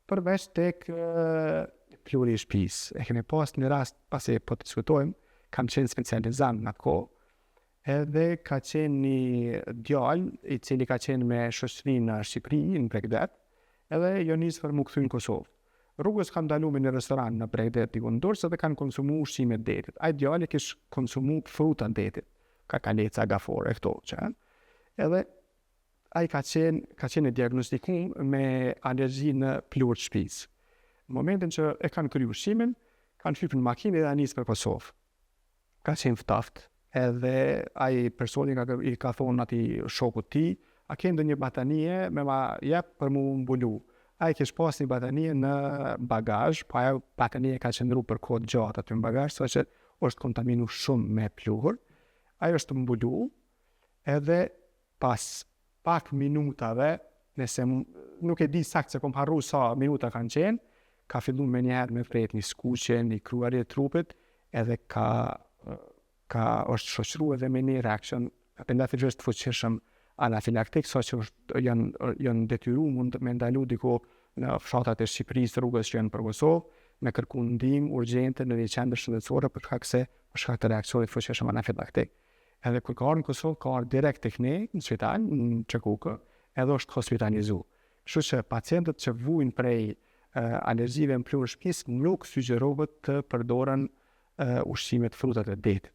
Përveç tek pluhuri i shpisë. E kemi pas një rast, pasi po diskutojmë, kam qenë specializant në atë kohë, edhe ka qenë një djalë i cili ka qenë me shoqëri në Shqipëri, në Bregdet, edhe jo nisë për mu kthy në Kosovë. Rrugës kanë ndalu me një restoran në Bregdet diku në Durrës edhe kanë konsumu ushqime të detit. Ai djali kish konsumu fruta të detit, karkaleca, gafore, këto që edhe ai ka qenë ka qenë diagnostikum me alergji në pluhur të shtëpisë. Në momentin që e kanë kry ushqimin, kanë hypë në makinë dhe nisë për Kosovë. Ka qenë ftoft, edhe ai personi ka, i ka thonë atij shokut tij, a ke ndonjë batanije me ma jep për mu mbulu. Ai kish pas një batanije në bagazh, po ajo batanije ka qëndru për kohë të gjatë aty në bagazh, sa që është kontaminu shumë me pluhur. Ai është mbulu, edhe pas pak minutave, nëse nuk e di sakt se kom harru sa minuta kanë qenë, ka fillu me njëherë me vret një skuqje, një kruarje e trupit, edhe ka, ka është shoqëru edhe me një reakcion anafilatik të fuqishëm anafilaktik, sa që është, janë, janë detyru mund me ndalu diku në fshatat e Shqipërisë, rrugës që janë për Kosovë, me kërku ndihmë urgjente në një qendër shëndetësore për shkak se për shkak të reaksionit të fuqishëm anafilaktik. Edhe kur ka ardhur në Kosovë, ka ardhur direkt tek ne në spital, në QKUK, edhe është hospitalizu. Kështu që pacientët që vujnë prej uh, alergjive në pluhur shtëpisë nuk sugjerohet të përdoren uh, ushqimet frutat e detit.